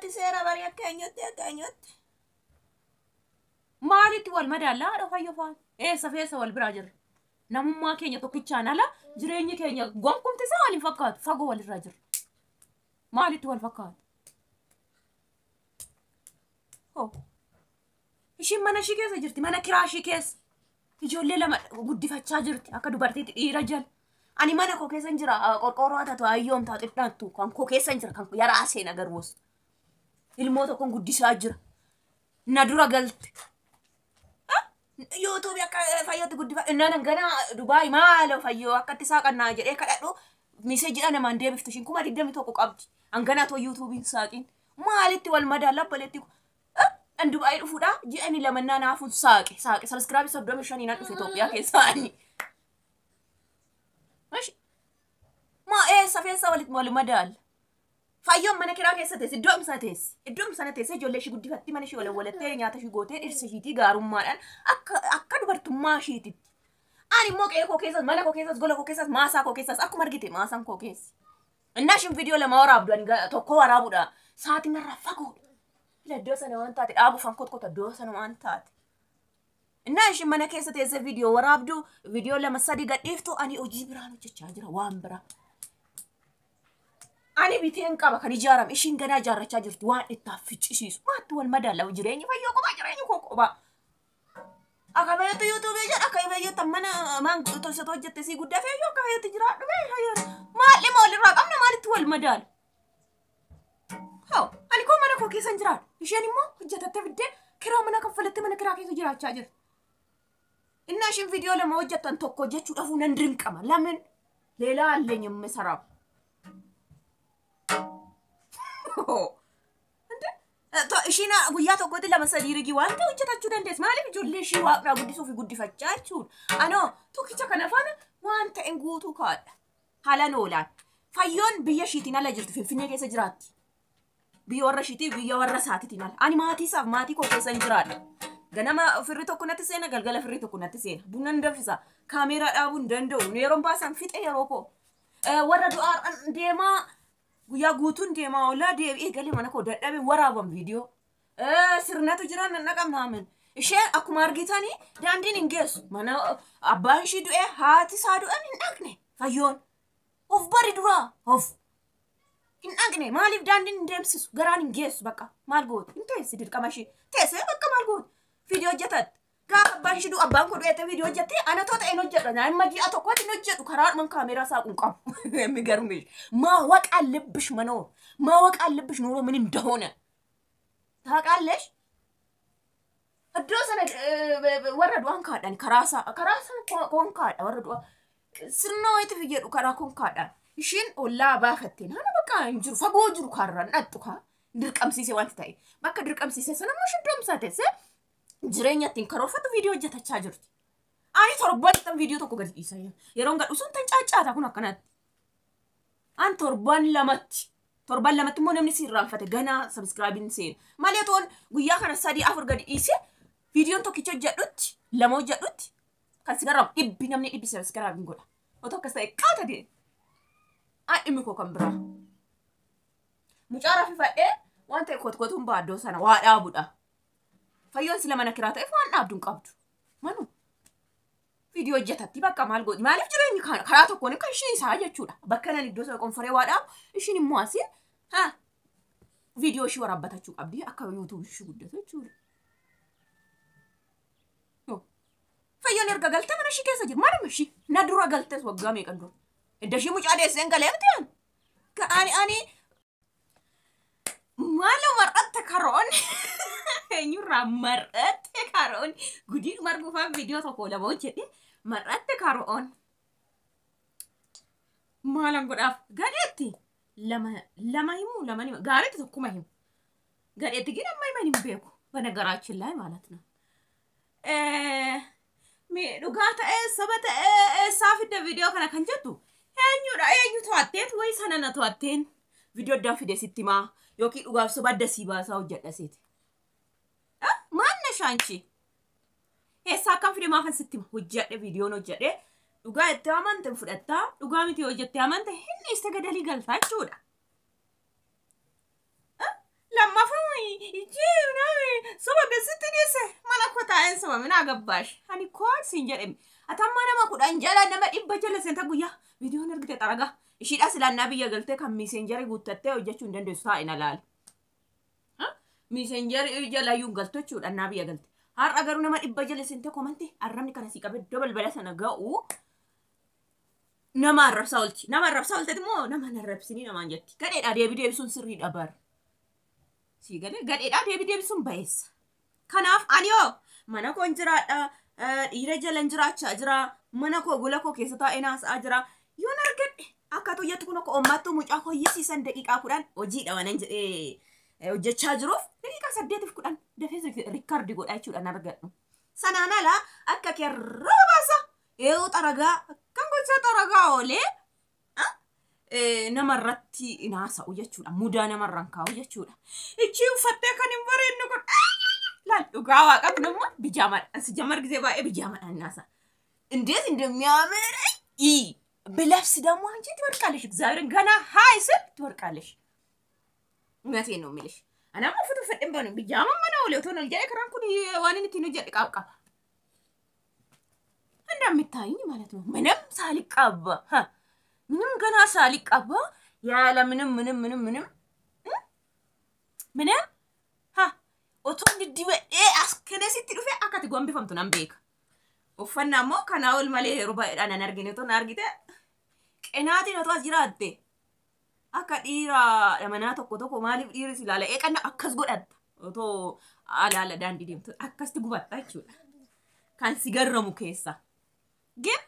Maalitti seera barii akka eenyutti akka eenyutti? Maalitti wal madaallaa haadha fayyoo faana? Eessa feessa wal biraa jirra? Namummaa keenya tokkichaan ala jireenyi keenya gonkumti isaa wal hin fakkaatu. Fagoo walirraa jirra. Maalitti wal fakkaatu? Hoo. Ishiin mana ishii keessa jirti. Mana kiraa ishii keessa. Ijoollee lama guddifachaa jirti. Akka dubartiitti dhiira jala. Ani mana koo keessa hin jira. Qorqoorroo haa taatu ayyoom taatu xidhaattu kan koo keessa hin jira. Kan yaraa seena garuu. Ilmoo tokkoon guddisaa jira. Na dura galte. Yuutuubii akka fayyootti guddifa. Innaan gana Dubaay maalo fayyoo akkatti saaqannaa jedhee kadhadhu miseejidha namaan deebiftu ishiin 21,000 qabdi. Hanganaa too yuutuubiin saaqiin. Maalitti wal madaala abbaleetti. An Dubaay dhufuudha ji'ani lamannaa naafuun saaqe saaqe sabiskiraabii 35 nan dhufe Itoophiyaa keessaa ani. Maa eessa feessa walitti wal madaala. Fayyoon mana kiraa keessa teesse iddoo imsaa teesse. Iddoo sana teesse ijoollee ishii guddifatti mana ishii walattee nyaata ishii gootee dhirsa ishiitii gaarummaadhaan akka akka dubartummaa ishiititti. Ani immoo qe'ee koo keessas mana koo keessas gola koo keessas maasaa koo keessas akkuma argite maasaan koo keessa. Innaa ishiin viidiyoo lama waraabdu ani tokko waraabuudha. Sa'aatiin narraa fagoodha. Ila iddoo sana waan taate dhaabuuf an kotkota iddoo sana waan taate. Innaa ishiin mana keessa teessee viidiyoo waraabdu viidiyoo lama sadi gadhiiftu ani hojii biraan hojjechaa jira waan biraa. Ani biteen qaba kan ijaarame ishiin ganaa ijaarrachaa jirti waan ittaaf ficcisiisu maatti wal madaalamu jireenyi fayyoo qophaa jireenyi koo qophaa. Akka fayyootti yuutuubii jedha akka fayyootti mana maan tolchatu hojjette sii guddaa fayyoo akka fayyootti jiraadhu bee fayyoo maal dhimma walirraa qabna maalitti wal madaala. Haa ani koo mana koo keessa hin jiraadhu isheen immoo hojjetattee fiddee kiraa mana kaffalattee mana kiraa keessa jiraachaa jirti. Innaa ishiin viidiyoo lama hojjettan tokko hojjechuu dhafuu nan dirqama lamin leelaa alleenya የምሰራው Ishiin guyyaa tokkotti lama sadii rigii waan ta'e hojjetachuu dandeessi. Maaliif ijoollee ishii waaqnaa guddisuu fi guddifachaa jechuudha. Anoo tokkicha kana faana waan ta'e guutuu kaadha. Haalaan oolaan. Fayyoon biyya ishiitiin ala jirti Finfinnee keessa jiraatti. Biyya warra ishiitii biyya warra isaatiitiin ala. Ani maatii isaaf maatii koo keessa hin jiraadha. Ganama firri tokko natti seena galgala firri tokko natti seena. Buna hin danfisa. Kaameeraa dhaabuu hin danda'u. Yeroon baasan fixe yeroo koo. Warra du'aa deemaa guyyaa guutuun deemaa oolaa deebi'ee galee mana koo dadhabee waraaban viidiyoo. Sirnatu jira nan dhaqabna amen. Isheen akkuma argitanii daandiin hin geessu. Mana abbaan ishii du'ee haati isaa du'an hin dhaqne fayyoon. Of bari duraa of hin dhaqne maaliif daandiin hin deemsisu garaan hin geessu bakka maal gootu hin teessi dirqama ishii teessee bakka maal gootu viidiyoo hojjetatti. Gaafa abbaan ishii du'u abbaan koo du'eette viidiyoo hojjettee ana too ta'een hojjedha. Nama ji'a tokkotti hin hojjedhu karaadhumaan kaameeraa saaquun qabu. የሚገርምሽ ማወቅ አለብሽ መኖር ማወቅ አለብሽ ኑሮ ምን እንደሆነ ታውቃለሽ። Iddoo sana warra du'an kaadhan karaa karaa sana konkaadha warra du'an sirna wayiitiif jedhu karaa konkaadhaan ishiin ollaa baafattee naana bakka hin jiru fagoo jiru kaarraan dhattu kaa dirqamsiise wanti ta'e bakka dirqamsiise sana immoo ishee doomsaa teesse jireenya ittiin karoorfattu viidiyoo hojjetachaa jirti. Ani torban viidiyoo tokko gadi dhiisa yeroon gadhu sun tan caaccaata kun akkanatti. An torban lamatti immoo namni si irraanfate ganaa sabiskiraabiin seena. Malee toon guyyaa kana 3 4 gadi dhiise viidiyoon tokkicha hojjedhutti lama hojjedhutti kan si garaamu dhibbi namni dhibbi sabiskiraabiin godha. Otoo akkas ta'e qaata deema. An dhimmi koo kan biraa. Mucaa rafifadhee waan ta'e kotkotuun baaddoo sana waa dhaabudha. Fayyoon sila mana kiraa ta'eef waan dhaabdu hin qabdu. Manu viidiyoo hojjetatti bakka maal godhi maaliif jireenyi karaa tokkoon kan ishee isaa jechuudha. Bakka nan iddoo sana qonfaree waa dhaabu ishiin immoo asiin haa viidiyoo ishii waraabbatachuu qabdi akka yuutuub ishii guddatu jechuudha. Fayyoon erga galtee mana ishii keessa jiru manuma ishii na dura galtees waggaa meeqan dura. Edda ishii mucaa deessee hin galee miti ani. Ani maaloo mar'atte karoon eenyurraa mar'atte karoon gudii marguufaan viidiyoo tokko lama hojjedhe mar'atte karoon maalan godhaaf gadheetti lama lama himu lama himu gaariitti tokkuma himu gadheetti ግን amma himan hin beeku በነገራችን ላይ ማለት ነው dhugaa ta'ee saba ta'ee eessaa fidda viidiyoo kana kan jettu eenyudha eenyu to'atteet wayi sana na to'atteen viidiyoo addaan fide sitti himaa yookiin dhugaaf soba adda sii baasaa hojjedha seeti. Maal na shaanchi? Eessaa akkam fide maafan sitti hima hojjedhe viidiyoon hojjedhe dhugaa itti amante fudhattaa dhugaa miti hojjette amante hin dhiiste gadalii galtaa jechuudha. Lammaffaa soba mina gabbaash. Ani koon siin jedhame. Atamma nama 10 jala nama 100 jala seenta guyyaa viidiyoon argite xaragaa. Ishiidha silaannaa biyya galtee kan miiseenjarii guuttattee hojjechuu hin dandeessu taa'ina laala. Miiseenjarii jala iyyuu galtu jechuudha naa biyya galte. Har'a garuu nama 100 jala seentee komantii arrabni kana sii qabee iddoo balbala sana ga'u nama arrabsaa oolti. Nama arrabsaa oolteet immoo nama hin arrabsinii namaan jetti. Gadheedhaa deebii deebisuun sirriidha bara. Sii galee gadheedhaa deebii deebisuun bayeessa. Kanaaf ani hoo mana koo hin jiraadha. Dhiira jala hin jiraachaa jira. Mana koo gola koo keessa taa'ee naasa'aa jira. Yoon argadhe akka toyyatti kun akka ommaattuu mucaa hoyyisiisan daqiiqaa 10 hojiidha waan jedhee hojjechaa jiruuf daqiiqaa 8 fi 10 dafee riikkaardi godhaa jechuudha argadhu. Sanaan ala akka kerraa baasa eeyyuu xaragaa akkan gochaa xaragaa oolee namarratti naasa'u jechuudha. Mudaa namarraan kaa'u jechuudha. Ichi uffattee kan hin bareennu kun laal dhugaa waaqa kun immoo bijaamaadha. Si jammar gisee baay'ee bijaamaadhaan naasa. እንዴት እንደሚያምር ይ ብለብስ ደግሞ አንቺ ትወድቃለሽ። እግዚአብሔርን ገና ሀይ ስል ትወድቃለሽ። እውነቴን ነው የሚልሽ። አናማ ፍቱ ፍጥን በኑ ቢጃማ መና ወለ ቶኖ ልጃ ከራን ኩን ዋንን ቲኑ ጀድ ቃብቃ እንደሚታይኝ ማለት ነው። ምንም ሳልቀባ ምንም ገና ሳልቀባ ያለ ምንም ምንም ምንም ምንም ምንም ሀ ኦቶ እንዲዲበ አስከነሲቲ ዱፌ አካቲ ጎንቢፈምቱ ነን beeka. Uffannaa immoo kanaa ol malee yeroo baay'eedhaan an argine otoo na argite qinaatiin otoo as jiraatte akka dhiira manaa tokko tokko maaliif dhiirri si ilaala eeqanna akkas godhatta otoo alaala daandii deemtu akkasitti gubatta jechuudha. Kan si garramu keessa. Gin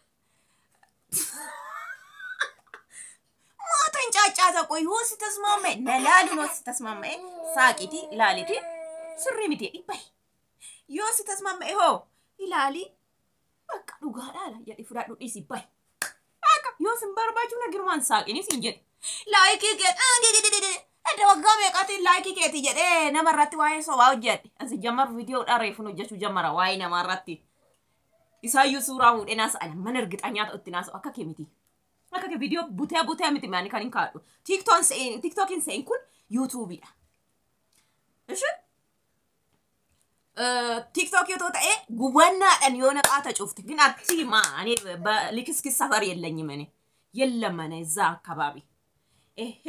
maata hin caaccaata qoy yoo si tasmaama'e na laaluun yoo si tasmaama'e saaqiti ilaaliti sirrii miti dhibbayi yoo si tasmaama'e hoo ilaali. Bakka dhugaadhaa jedhi fudhadhu dhiisi bayi. Akka yoo sin barbaachisu nagirumaan saaqinis hin jedhe. Laayikii kee edda waggaa meeqaatiin laayikii keeti jedhee namarratti waa'ee sobaa hojjedhe. Asi jammar viidiyoodhaa reefuun hojjechuu jammara waa'ee namaarratti. Isaayyuu suuraa fuudhee naasa'an mana ergixanyaa ta'utti naasa'u akka kee miti. Akka kee viidiyoo butee butee miti maani kan hin kaadhu. Tiiktookiin se'in kun yuutuubiidha. Ishee? ቲክቶክ የተወጣ ጉበናደን የሆነ ዕቃ ተጮፍት ግን አትማ እኔ በልክስክስ ሰፈር የለኝም። እኔ የለም እኔ እዛ አካባቢ ይሄ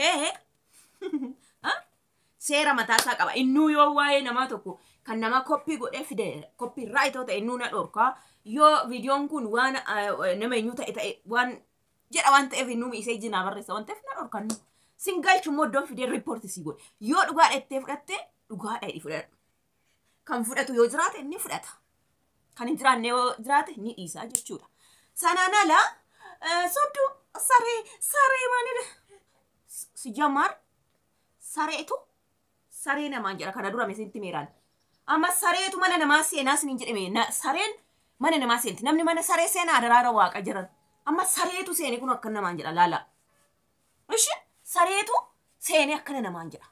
seera mataasaa qaba. Innuu yoo waa'ee namaa tokko kan nama koppii godhee fide koppii raayit ta'e innuu na dhorkaa yoo viidiyoon kun waan nama eenyu ta'e ta'e waan jedha waan ta'eef innuu miisee jinaa barreessa waan ta'eef na dhorkan. Singalchu immoo iddoon fidee riippoorti sii godhe yoo dhugaa dhettee fudhatte dhugaa dheedhi fudhadhu. Kan fudhatu yoo jiraate ni fudhata. Kan hin jiraanne yoo jiraate ni dhiisa jechuudha. Sanaan ala sobduu saree saree maalidha? Sijjammaar sareetu saree namaan jedha kana dura meesatti meeraan. Amma sareetu mana namaa seenaa sinin jedhame sareen mana namaa seenti. Namni mana saree seenaa daraara waaqa jiran. Amma sareetu seene kun akkana namaan jedha laala. Ishi sareetu seene akkana namaan jedha.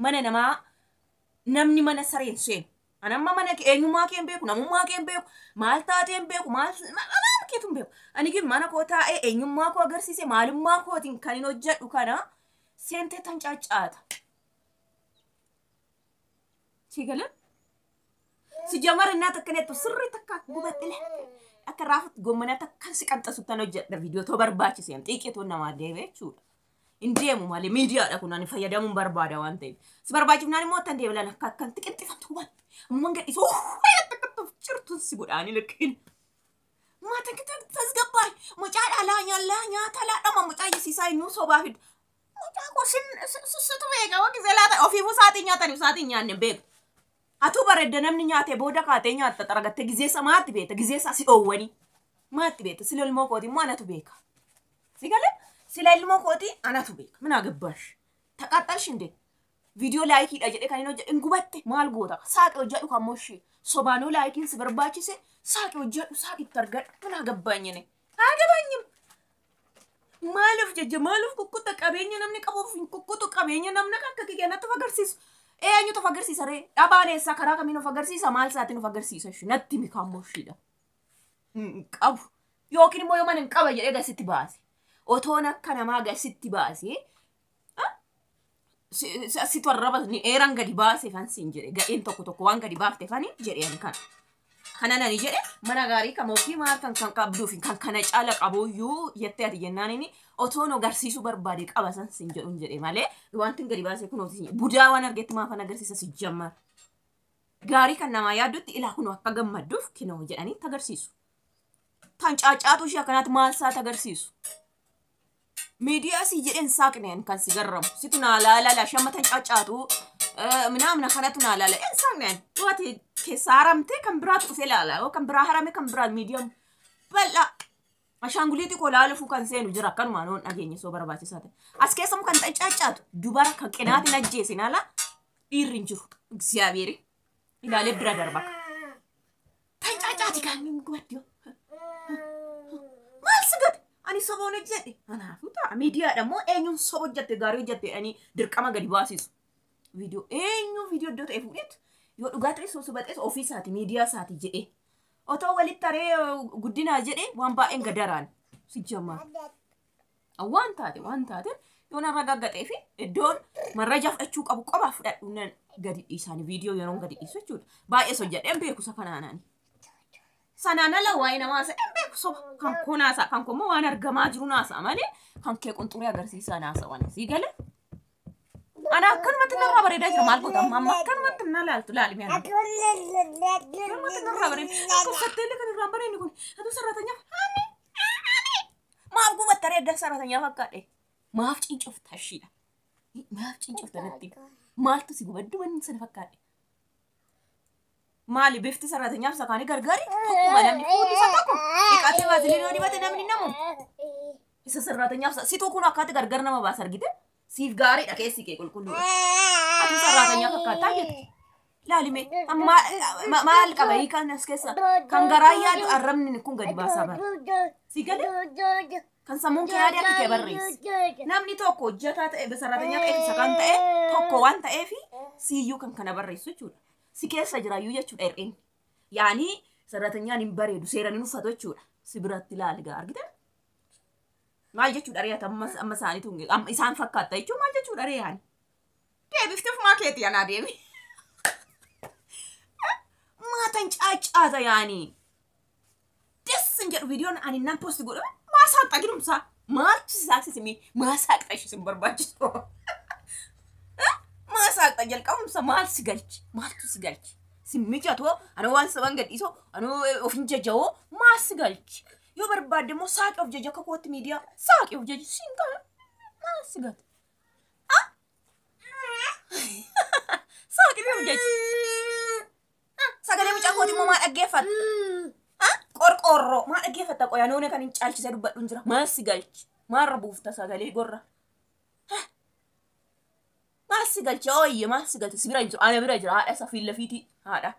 Mana namaa namni mana sareen seenu. Anamma mana eenyummaa kee hin beeku, namummaa kee hin beeku, maal taatee hin beeku, maal keetu hin beeku. Ani gin mana koo taa'ee eenyummaa koo agarsiise maalummaa kootiin kan hin hojjedhu kana seentee tan caaccaata. Si galee? Si jamar innaa takka nettu sirrii takka gubadhile akka raafutti gommana takka si qanxasu tan hojjedha viidiyoo too barbaachiseen xiiqeetoo namaa deeme jechuudha. Hin deemu malee miidiyaadha kun ani fayyadamuun barbaada waan ta'eef. Si barbaachifnaan immoo tan deebilan akka akkan xiqinxifamtu hubatte. Amman gadhiisu akka jirtu si godhaani lakkiin. Maata tasgabbaay mucaa dhalaa nyaallaa nyaata laadhama mucaa yisiisaa innuu sobaa fiddu. Mucaa koo situ beeka waan gisee laata ofiifuu saatii nyaataniif saatii nyaanne beeku. Atuu bareedda namni nyaatee booda kaatee nyaatta xaragattee gizeessa maatti beekta gizeessa si dhoowwanii maatti beekta sila ilmoo kooti immoo anatu beeka. Si galee sila ilmoo kooti anatu beeka mina gabbash taqaxxalshi indee viidiyoo laayikiidha jedhee kan inni hojjedhu hin gubatte maal goota saaqee hojjedhu kan moshee sobaanoo laayikiin si barbaachise saaqee hojjedhu saaqitti argadhu mina gabbaanyine haa gabaanyim. Maaliif jecha maaliif kukkuta qabeenya namni qabuuf hin kukkutu qabeenya namni akka kiyyanatti of agarsiisu. Eenyutu of agarsiisa ree? Dhabaan eessaa karaa kamiin of agarsiisa? Maal isaatiin of agarsiisa? Natti mikaan moshiidha. Qabu. Yookiin immoo yoo mana hin qaba jedhee gasitti baase. Otoon akka namaa gasitti baase situ arraba ni eeran gadi baase fan siin jedhe ga'een tokko tokko waan gadi baafte fani jedheen kana. Kana nani jedhe mana gaarii kan ofii maal kan kan qabduu fi kan kana caala qabuyyuu jettee ati jennaan inni otoo nu agarsiisuu barbaade qaba san sin jedhuun jedhe malee wanti gadi baasee kun ofii budaa waan argetti maafan agarsiisa si jammar. Gaarii kan namaa yaaddutti ilaa kun akka gammadduuf kinoo jedhanii agarsiisu. Tan caacaatu ishee akkanaatti maal isaati agarsiisu. Miidiyaa si jedheen saaqneen kan si garramu. Situ naa laala shamma tan caacaatu ምናምን kanatu naa laala. En saaqneen waati keessaa haramtee kan biraatu dhufee laala. Yoo kan biraa harame kan biraa miidiyaan bal'aa. Ashaanguliitii koo laaluufuu kan seenu jira akkanumaan oon dhageenye soo barbaachisaa ta'e. As keessa kan caacaatu dubara kan qinaatiin ajjeesin ala dhiirri hin jiru. Egziyaabeeri ilaalee bira darba. Tan caacaati kan inni gubaddi. Maal si gate? Ani soba hojjedhe. Kanaafuu ta'a miidiyaadha immoo eenyuun soba hojjette gaarii hojjette jedhanii dirqama gadi baasisu. Viidiyoo eenyu viidiyoo iddoo ta'e fuudheetu yoo dhugaa ta'e soba ta'es ofii isaati miidiyaa isaati jedhee. Otoo walitti haree guddinaa jedhee waan baay'een gadaraan si jamaa. Waan taate yoo narra gaggaxee fi iddoon marraja fudhachuu qabu qophaa fudhadhu nan gadi dhiisaan viidiyoo yeroon gadi dhiisu jechuudha. Baay'ee hojjedheen beeku isa kanaanaan. Sanaan ala waa'ee namaa isa hin beeku soba kan koo naasaa kan koo immoo waan argamaa jiru naasaa malee kan kee qunxuree agarsiisaa naasaa waan sii gale. Ana akkanumatti narraa bareedaa jira maal goota amma akkanumatti na laaltu laali mi'a. Akkanumatti narraa bareeda akka uffattee illee kan irraa bareedni kun aduu sararatanyaaf ani maaf gubatta reedda sararatanyaaf akkaadhe maaf cincofta ishiidha maaf cincofta natti maaltu si gubaddu wanni sana fakkaadhe. Maali bifti sararatanyaaf isa kaanii gargaari tokkuma namni fuulli isa tokko dhiqatee baasilee yoo dibate namni namu isa sararatanyaaf situu kun akkaatti gargar nama baasa argite. Siif gaariidha keessi kee qulqulluudha. Ati sararatanyaa fakkaattaa jette. Laalime maal qaba hiikaan as keessa kan garaa yaadu arrabni kun gadi baasaa bara. Si galee kan sammuun kee yaade akka kee barreessi. Namni tokko hojjetaa ta'e sararatanyaa ta'e isa kan ta'e tokko waan ta'eef siyyuu kan kana barreessu jechuudha. Si keessa jiraayyuu jechuudha hir'inni. Yaani sararatanyaан hin bareedu seeraan hin uffatu jechuudha. Si biratti ilaali gaa argite. Maal jechuudha re'ata amma isaaniitu amma isaan fakkaata jechuun maal jechuudha re'aan. Deebiftee ofumaa keetii anaa deebi. Maatan caacaata yaani. Des hin jedhu viidiyoon ani nan posti godhu maa saaqxa gidumsaa maaltu si saaqsisimi maa saaqxa ishee sin barbaachisu. Maa saaqxa jalqabumsa maal si galchi maaltu si galchi. Si mijatoo anoo waan saban gadhiisoo anoo of hin jajawoo maal si galchi. Yoo barbaadde immoo saaqee of jaja akka kootti miidiyaa saaqee of jaji siin kana maal si gata? Saaqee of jaji. Sagalee mucaa kooti immoo maal dhaggeeffatta? Qorqoorroo maal dhaggeeffatta qoyaa noone kan hin caalchisee dubbadhu hin jira. Maal si galchi? Maalra buufta sagalee gorra? Maal si galchi? Ooyye maal si galchi? Si bira jiru ana bira jira haadha isa fiilla fiitii haadha.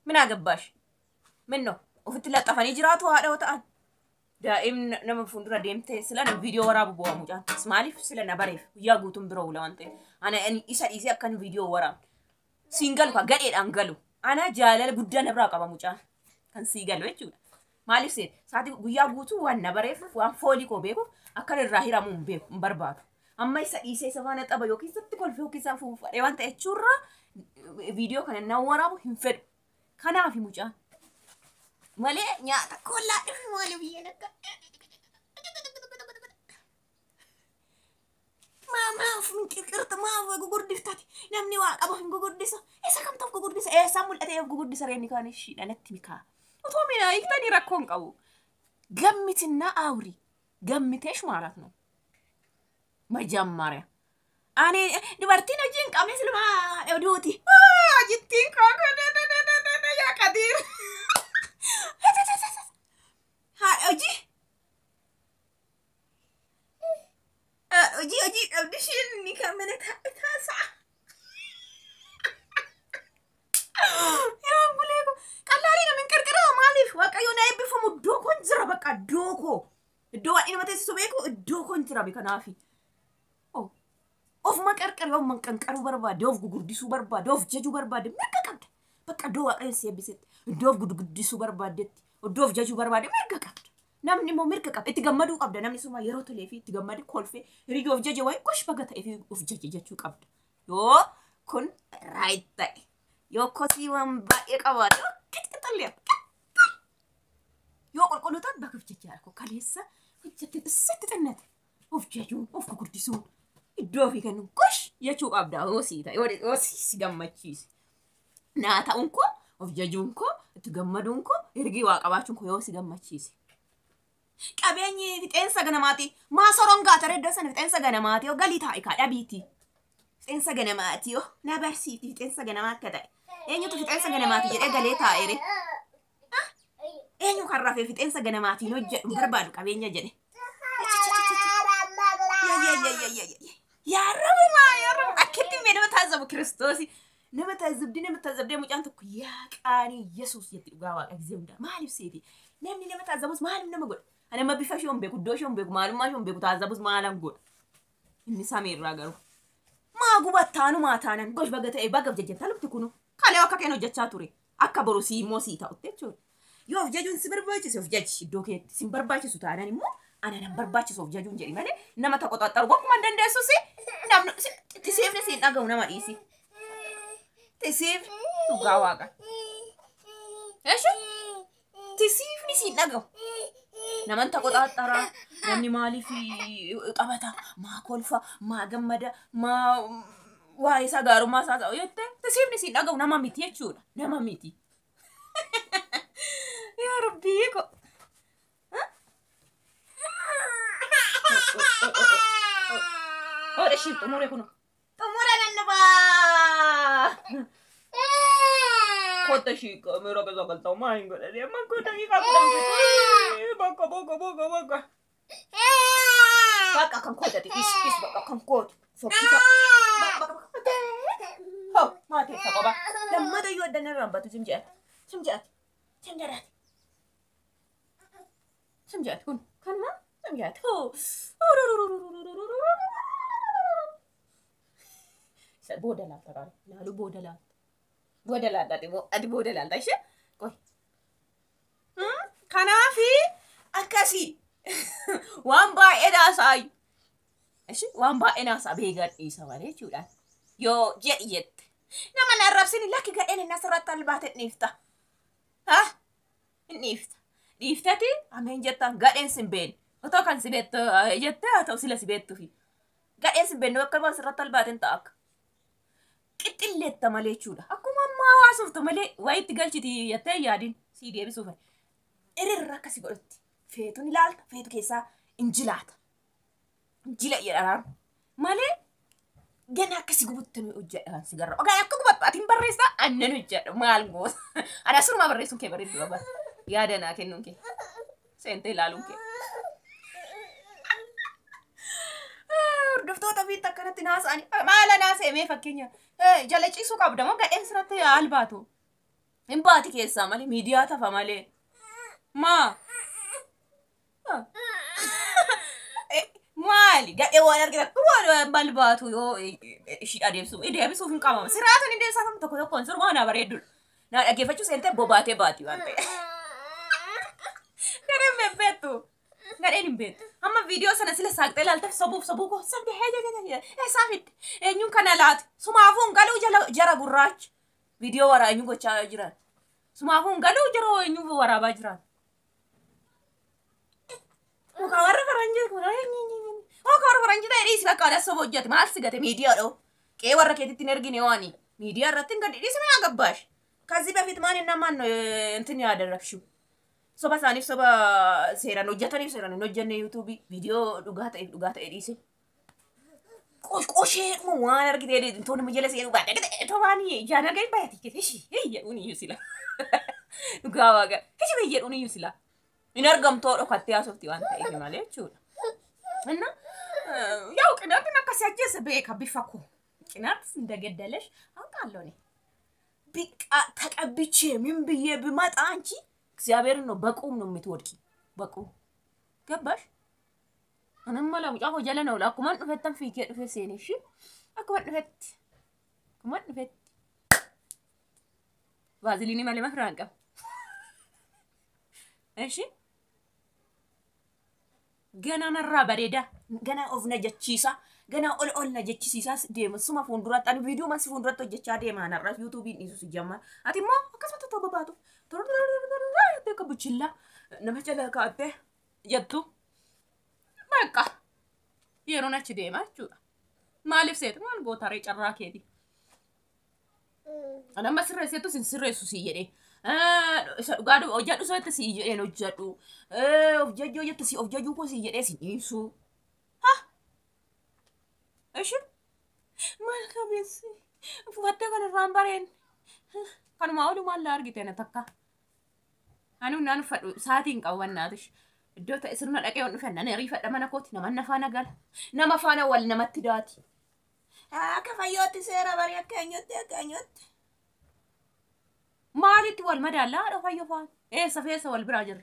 Minaa gabbaash? Minnoo ofitti laxxafanii jiraatu haadha yoo ta'an. Daa'imni nama fuuldura deemtee sila na viidiyoo waraabu bu'aa mucaan. Maaliif sila na bareef guyyaa guutuun bira oola waan ta'eef. Ana isa dhiisee akkan viidiyoo waraabu. Siin galu ka gadheedhaan galu. Ana jaalala guddaa na biraa qaba mucaan. Kan sii galu jechuudha. Maaliif seet sa'aatii guyyaa guutuu waan na bareef waan foolii koo beekuuf akkan irraa hiramuu hin beeku hin barbaadu. Amma isa dhiisee isa faana xaba yookiin isatti kolfee yookiin isa fuudhee waan ta'e jechuurraa viidiyoo kana na waraabu hin fedhu. Kanaaf mucaan. Malee nyaata kollaa dhufe maali biyyeen akka. Maaf hin qirqirta maaf gugurdiftaati namni waa qaba hin gugurdisa isa kamtu of gugurdisa eessaa mul'atee of gugurdisa reenni kaan ishiidha natti mikaa. Otoo mina hiiktanii rakkoo hin qabu. ገምትና አውሪ ገምቴሽ ማለት ነው። መጀመሪያ እኔ dubartiin hojii hin qabne siluma oduuti. Jittiin koo yaa Kadiir. Hojii hojii hojii qabdi isheen ni kan mana taasaa. Yaa bulee koo qalaalii namni qarqara maaliif waaqayyo na eebbifamu iddoo koon jira bakka iddoo koo iddoo waan nama teessisu beeku iddoo koon jira kanaafi. Ofuma qarqara ofuma qanqaruu barbaade of gurguddisuu barbaade of jajuu barbaade mirga qabda. Bakka iddoo waaqayyo si eebbisetti iddoo of gurguddisuu barbaadetti iddoo of jajuu barbaade mirga qabda. Namni immoo mirga qaba itti gammaduu qabda namni suma yeroo tolee fi itti gammade kolfee hiriyoo of jaje wayi gosh baga ta'ee fi of jaje jechuu qabda. Yoo kun raayit ta'e yoo kosii waan baay'ee qabaate qixxixallee Yoo qulqulluu ta'an bakka hojjechaa koo kaleessa hojjette sitti xinnate. Of jajuun, of gurguddisuun, iddoo ofii kennuun gosh jechuu qabda yoo sii ta'e, yoo si gammachiise. Naa ta'uun koo, of jajuun koo, itti gammaduun koo, ergii waa qabaachuun koo yoo si gammachiise. Qabeenyi fixeensa ganamaati. Maa sorongaa tare iddoo sana fixeensa ganamaati yoo galii taa'i kaa dhabiiti. Fixeensa ganamaati yoo na barsiifti fixeensa ganamaa akka ta'e. Eenyutu fixeensa ganamaati jedhee galee taa'eere? Eenyu kan rafee fixeensa ganamaatiin hojjedhu hin barbaadu qabeenya jedhe. Yaa Rabbumaa yaa Rabbu akkitti mee nama taazzabu Kiristoosi. Nama taazabdee nama taazabdee mucaan tokko yaa qaanii Yesuus jetti dhugaa waaqa gisee hundaa maaliif seeti? Namni nama taazzabus maaliif nama godha? Ani amma bifa ishee hin beeku, iddoo ishee hin beeku, maalummaa ishee hin beeku, taazzabus maalan godha? Inni samiirraa garuu. Maa gubattaanu maa taanan gosh baga ta'e baga of jajjattaa lubti kunu. Kalee akka keen hojjechaa ture. Akka boru sii immoo sii ta'utti jechuudha. Yoo of jajuun si barbaachise of jaji iddoo keetti si barbaachisu taanan immoo ana nan barbaachisu of jajuun jedhi malee nama tokko xaxxaru gonkumaa hin dandeessus namni tisiifni siin dhaga'u nama dhiisi. Tisiifni dhugaa waaqa. Eshi tisiifni siin dhaga'u. Naman tokko xaxxaraa namni maaliif qabata maa kolfa maa gammada maa waa'ee isaa gaarummaa isaa ta'u jettee tisiifni siin dhaga'u nama miti jechuudha. Nama miti. Yaa Rabbii ko. Oh, ishii xumure kun. Xumure nan dhufaa. Kota ishii kameera keessa galtaa maa hin godhani amma kun daqiiqaa 10 fixee bakka bakka bakka bakka. Bakka kan kooti ati is is bakka kan kootu fokkisa. Bakka bakka bakka. Hoo maatii isa qoba. Lammata iyyuu adda narraan batu sim jedhati. Sim jedhati. Sim jedhati. Sim jedhati kun kanuma sim jedhati. Hoo. Booda laalta qaala. Laalu booda laalta. Booda laalta ati ati booda laalta ishee. Qoy. Kanaafi akkasii waan baay'ee naasaayu. Ishi waan baay'ee naasaa beekan dhiisa malee jechuudha. Yoo jedhi jette. Nama na arrabsini lakki gadheen inni asirratti albaate dhiifta. Ha? Hin dhiifta. Dhiiftati ameen jettaan gadheen sin beekne. Otoo kan si beektu jettee haa ta'u sila si beektufi. Gadheen sin beekne bakka asirratti albaate hin ta'a akka. Qixxilleetta malee jechuudha. Akkuma ammaa hawaasoftu malee wayitti galchiti jettee yaadin sii deebisuuf. Irirra akkasi godhutti. Feetuun ilaalta, feetu keessaa injilaata. Injila jedha malee gana akkasi gubutti nu hojjedha kan si garra. Ogaa akka gubattu ati hin barreessaa annan hojjedha maal goota. Ani asurumaa barreessuun kee bareedu qaba. Yaada naa kennuun kee. Seentee ilaaluun kee. Hordoftoota ofiitti akkanatti naasa'anii maala naasa'e mee fakkeenya jala ciisuu qabda moo gadheen sirratti albaatu. Hin baati keessaa malee miidiyaa tafa malee. Maa? Maali? Gadhee waan argitan waan balbaatu yoo ishii adeemsu deebisuuf hin qabama. Siraatan hin deebisamu tokko tokkoon sirumaa naa bareeddudha. Naa dhaggeeffachuu seentee bobaatee baati waan ta'e. Gadheen bebbeettu. Gadheen hin beektu. Amma viidiyoo sana sila saaqxee ilaalteef sobuuf sobuu koo sabde hee eessaa fidde eenyuun kana laate sumaafuu hin galuu jala jara gurraacha viidiyoo waraa eenyu gochaa jiran sumaafuu hin galuu jara eenyu waraabaa jiran. Muka warra faranjii kun muka warra faranjii ta'e dhiisi bakka wala soba hojjete maal si gate miidiyaa dhoo qe'ee warra keetitti hin ergine waani miidiyaa irratti hin gadi dhiisi maa gabbaash ከዚህ በፊት ማን እና ማን ነው እንትን ያደረግሽው? Soba isaaniif soba seeraan hojjetaniif seeraan hin hojjenne yuutuubii viidiyoo dhugaa ta'eef dhugaa ta'e dhiise. Qosheedhuma waan argite toon nama jala seenuu baate tobaanii ijaan arganii baay'ate kete ishii jedhuun iyyuu sila. Dhugaa waaqa ishii jedhuun iyyuu sila. Hin argamtoo dhokattee haasofti waan ta'eef malee jechuudha. እና ያው ቅናትን akkasii beeka bifa koo ቅናት እንደገደለሽ አውቃለሁ እኔ ቢቃ ተቀብቼ ምን ብዬ ብመጣ አንቺ እግዚአብሔርን ነው በቁም ነው የምትወድቂ። በቁም ገባሽ? Anamma la mucaa koo jala na oola. Akkuman dhufettan fiigee dhufe seene ishii. Akkuman dhufetti. Akkuman dhufetti. Vaaziliinii malee mafiraa hin qabu. Ishi ganaa narraa bareeda. Ganaa of na jechiisa. Ganaa ol ol na jechisiisaas deema. Suma fuulduratti ani viidiyoo masi fuulduratti hojjechaa deema narraa yuutuubiin dhiisu si jamma. Ati immoo akkasuma tottoo babaatu. Akka buchillaa nama jala kaa'attee jettu. Bakka yeroon achi deema jechuudha. Maaliif seetu maal gootaree carraa keeti? Ani amma sirreesseetu sin sirreessu sii jedhee. Isa dhugaa hojjedhu sotti sii jedheen hojjedhu. Of jajjuu jette si of jajjuu koo sii jedhee si dhiisu. Ha! Ishi maal qabeessi? Uffattee kan irraan bareen. Kanumaa oluu maal argite na takka. Ani naan uffadhu sa'aatii hin qabu wannaatish. Iddoo ta'e sirna dhaqee waan dhufe nan ariifadha mana kooti nama na faana gala. Nama faana wal namatti daati. Akka fayyootti seera bari akka eenyutti akka eenyutti. Maalitti wal madaallaa haadha fayyoo faana? Eessa feessa wal biraa jirra?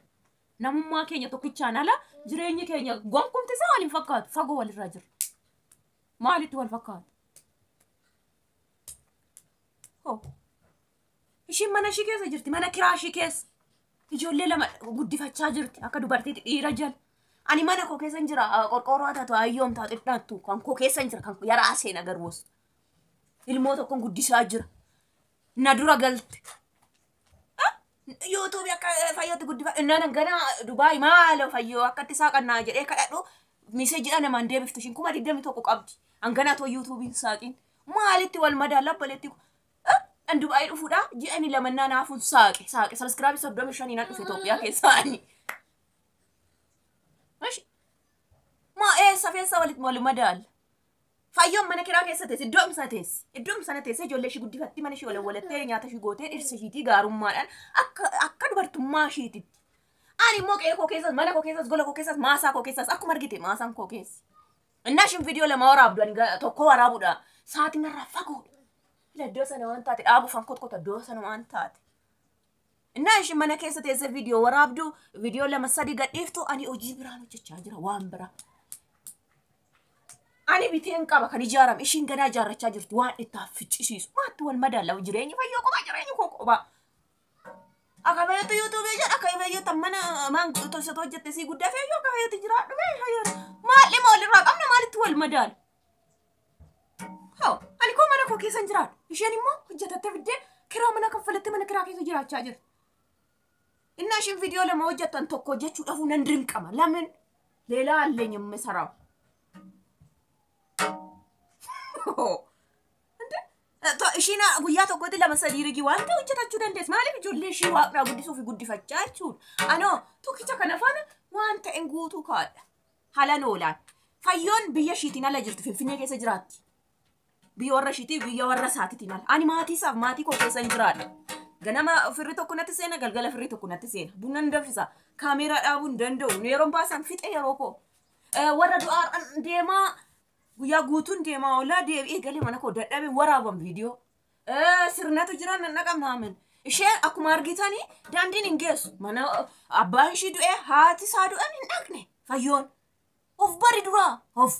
Namummaa keenya tokkichaan ala jireenyi keenya gonkumti isaa wal hin fakkaatu fagoo walirraa jirra. Maalitti wal fakkaatu? Hoo. Ishiin mana ishii keessa jirti mana kiraa ishii keessa. Ijoollee lama guddifachaa jirti akka dubartiitti dhiira jala. Ani mana koo keessa hin jira qorqoorroo taatu ayyoom taatu dhidhaattu kan koo keessa hin jira kan yaraa seena garboos. Ilmoo tokkoon guddisaa jira. Na dura galte. Yuutuubii akka fayyootti guddifa. Nana gana Dubaay maalo fayyoo akkatti saaqannaa jedhee kadhadhu miseejidha namaan deebiftu ishiin 21,000 qabdi. Hanganaa too yuutuubiin saaqiin maalitti wal madaala abbaleetti an Dubaay dhufuudha ji'ani lamannaa naafuun saaqe saaqe sabiskiraabii 35 nan dhufe Itoophiyaa keessaa ani. Maa eessa feessa walitti wal madaala. Fayyoon mana kiraa keessa teesse iddoo imsa teesse iddoo sana teesse ijoollee ishii guddifatti mana ishii walawwalattee nyaata ishii gootee dhirsa ishiitii gaarummaadhaan akka akka dubartummaa ishiititti. Ani immoo qe'ee koo keessas mana koo keessas gola koo keessas maasaa koo keessas akkuma argite maasaan koo keessa. Innaa ishiin viidiyoo lama waraabdu ani tokko waraabuudha sa'aatiin narraa fagoodha. Ila iddoo sana waan taate dhaabuufan kotkota iddoo sana waan taate. Innaa ishiin mana keessa teesse viidiyoo waraabdu viidiyoo lama sadi gadhiiftu ani hojii biraan hojjechaa jira waan biraa. Ani biteen qaba kan ijaarame ishiin ganaa ijaarrachaa jirti waan itti ficcisiisu maatti wal madaala jireenyi fayyoo qophaa jireenyi koo qophaa. Akka fayyootti yuutuubii jedha akka fayyootti mana maan tolchatu hojjette sii guddaa fayyoo akka fayyootti jiraadhu mee fayyoo maal dhimma walirraa qabna maalitti wal madaala. Haa ani koo mana koo keessa hin jiraadhu isheen immoo hojjetattee fiddee kiraa mana kaffalattee mana kiraa keessa jiraachaa jirti. Innaa ishiin viidiyoo lama hojjettan tokko hojjechuu dhabuun nan dirqama lamin leelaa alleenya misaraaf. Ishiin guyyaa tokkotti lama sadii rigi waan ta'e hojjetachuu dandeessi. Maaliif ijoollee ishii waaqnaa guddisuu fi guddifachaa jechuudha. Anoo tokkicha kana faana waan ta'e guutuu kaadha. Halan oolaan. Fayyoon biyya ishiitiin ala jirti Finfinnee keessa jiraatti. Biyya warra ishiitii biyya warra isaatiitiin ala. Ani maatii isaaf maatii koo keessa hin jiraadha. Ganama firri tokko natti seena galgala firri tokko natti seena. Buna hin danfisa. Kaameeraa dhaabuu hin danda'u. Yeroon baasan fixe yeroo koo. Warra du'aa deemaa guyyaa guutuun deemaa oolaa deebi'ee galee mana koo dadhabe waraaban viidiyoo. Sirnatu jira nan dhaqamnaamin. Isheen akkuma argitanii daandiin hin geessu. Mana abbaan ishii du'ee haati isaa du'an hin dhaqne fayyoon. Of bari duraa of.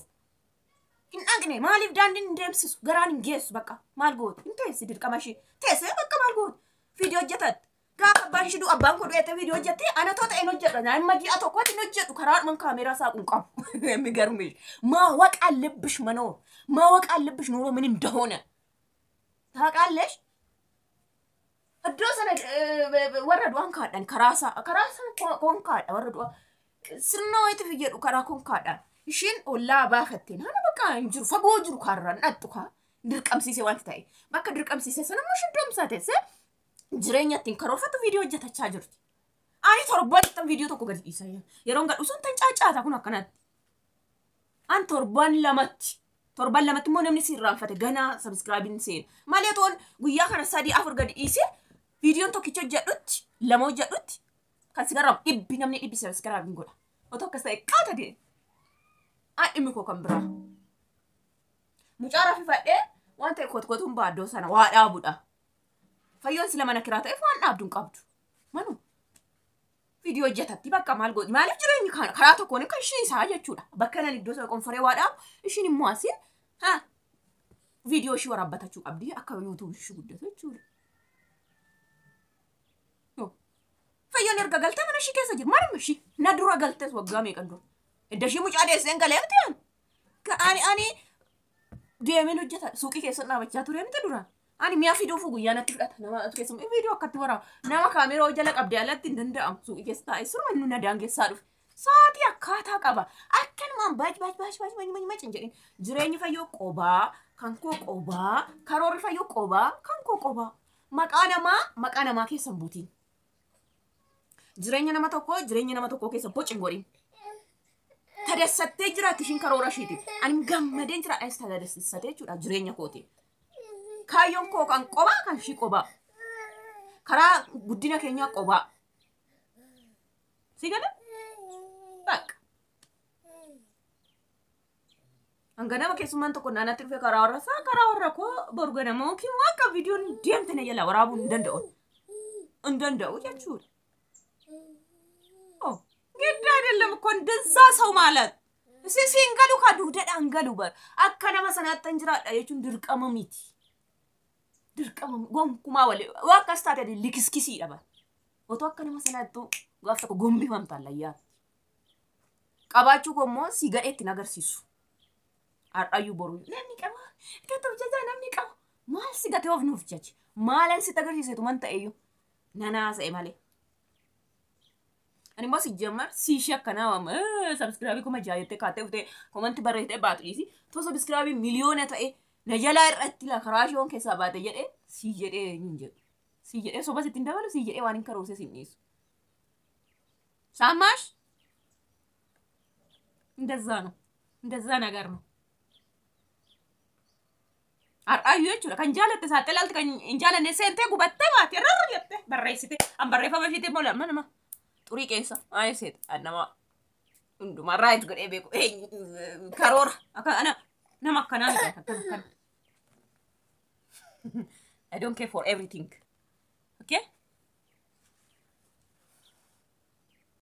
Hin dhaqne maaliif daandiin hin deemsisu garaan hin geessu bakka maal gootu hin teessi dirqama ishii teessee bakka maal gootu viidiyoo hojjetatte. Gaafa abbaan ishii du'u abbaan koo du'eette viidiyoo hojjette ana too ta'een hojjedha nama ji'a tokkotti hin hojjedhu karaadhumaan kaameeraa saaquun qabu. የሚገርምሽ ማወቅ አለብሽ መኖር ማወቅ አለብሽ ኑሮ ምን እንደሆነ ታውቃለሽ። Iddoo sana warra du'an kaadhan karaa karaa sana konkaadha warra du'an sirna wayiitiif jedhu karaa konkaadhaan ishiin ollaa baafattee naana bakka hin jiru fagoo jiru kaarraan dhattu kaa dirqamsiise wanti ta'e bakka dirqamsiise sana immoo ishiin doomsaa teessee jireenya ittiin karoorfattu viidiyoo hojjetachaa jirti. Ani torbanitti viidiyoo tokko gadi dhiisa. Yeroon gadhu sun tan caacaata kun akkanatti. An torban lamatti immoo namni si irraanfate ganaa sabiskiraabiin seena. Malee toon guyyaa kana 3 4 gadi dhiise viidiyoon tokkicha hojjedhutti lama hojjedhutti kan si garaamu dhibbi namni dhibbi sabiskiraabiin godha. Otoo akkas ta'e qaata deema. An dhimmi koo kan biraa. Mucaa rafifadhee waan ta'e kotkotuun baaddoo sana waa dhaabudha. Fayyoon sila mana kiraa ta'eef waan dhaabdu hin qabdu. Manu viidiyoo hojjetatti bakka maal godhi maaliif jireenyi karaa tokkoon kan ishee isaa jechuudha. Bakka nan iddoo sana qonforee waa dhaabu ishiin immoo asiin haa viidiyoo ishii waraabbatachuu qabdi akka yuutuub ishii guddatu jechuudha. Fayyoon erga galtee mana ishii keessa jiru maaluma ishii na dura galtees waggaa meeqan dura. Edda ishii mucaa deesseen galee miti ani ani deemeen hojjeta suuqii keessa dhaabachaa ture miti dura. Ani mi'a fiduufu guyyaa natti fudhata. Nama keessumaa viidiyoo akkatti waraaba. Nama kaameroo jala qabdee alatti hin danda'amu. Suuqii keessa taa'ee surma inni na daangessaa dhufe. Sa'aatii akkaataa qaba. Akkanumaan baaj baaj baaj baaj baaj baaj baaj hin jedhin. Jireenyi fayyoo qobaa, kan koo qobaa, karoorri fayyoo qobaa, kan koo qobaa. Maqaa namaa maqaa namaa keessa hin buutiin. Jireenya nama tokkoo jireenya nama tokkoo keessa boci hin godhin. Tadessattee jiraatti ishiin karoora ishiiti. Ani gammadeen jira dhas tadessatee jechuudha jireenya kooti. Kaayyoon koo kan qobaa kan ishii qobaa. Karaa guddina keenyaa qobaa. Si gala? Bakka. Hanga nama keessummaan tokko naannatti dhufe karaa warra isaa karaa warra koo boru ganama yookiin waan akka viidiyoon deemte na jala waraabuu hin danda'u. Hin danda'u jechuudha. ግድ አይደለም እኮ እንደዛ ሰው ማለት ሲንገሉ ከዱደዳን ገሉ በር akka nama sanaatti hin jiraadha jechuun dirqama miti. Dirqama gonkumaa wali waa akkas taate likiskisiidha bar. Otoo akka nama sanaattu gaaf tokko gombifamta allayyaatti. Qabaachuu koo immoo si gadheetti hin agarsiisu. Har'ayyuu boruu namni qaba akkatti of jajaa namni qaba maal si gatee of nuuf jaji maalan sitti agarsiisetu man ta'eyyuu nanaasa'e malee. Ani immoo si jammar si ishee akkanaa waama sabskraabii 6000 jettee kaatee dhuftee komanti barreessitee baatu dhiisi. Too sabskraabii miliyoona ta'e na jalaa irratti la karaa ishoon keessaa baate jedhee si jedhee hin jedhu. Si jedhee soba sitti hin dabalu, si jedhee waan hin karoorse si hin dhiisu. Saamaash እንደዛ ነው። እንደዛ ነገር ነው። Har'aayyuu jechuudha kan jaalatte saaxee laalti kan hin jaalanne seentee gubattee baate rarra jettee barreessite an barreeffama ishiitti immoo lama nama xurii keessa maal seeta an nama hundumaa raayit godhee beeku karoora akka ana nama akkanaa miti akkana akkana. I don't care for everything. Okay?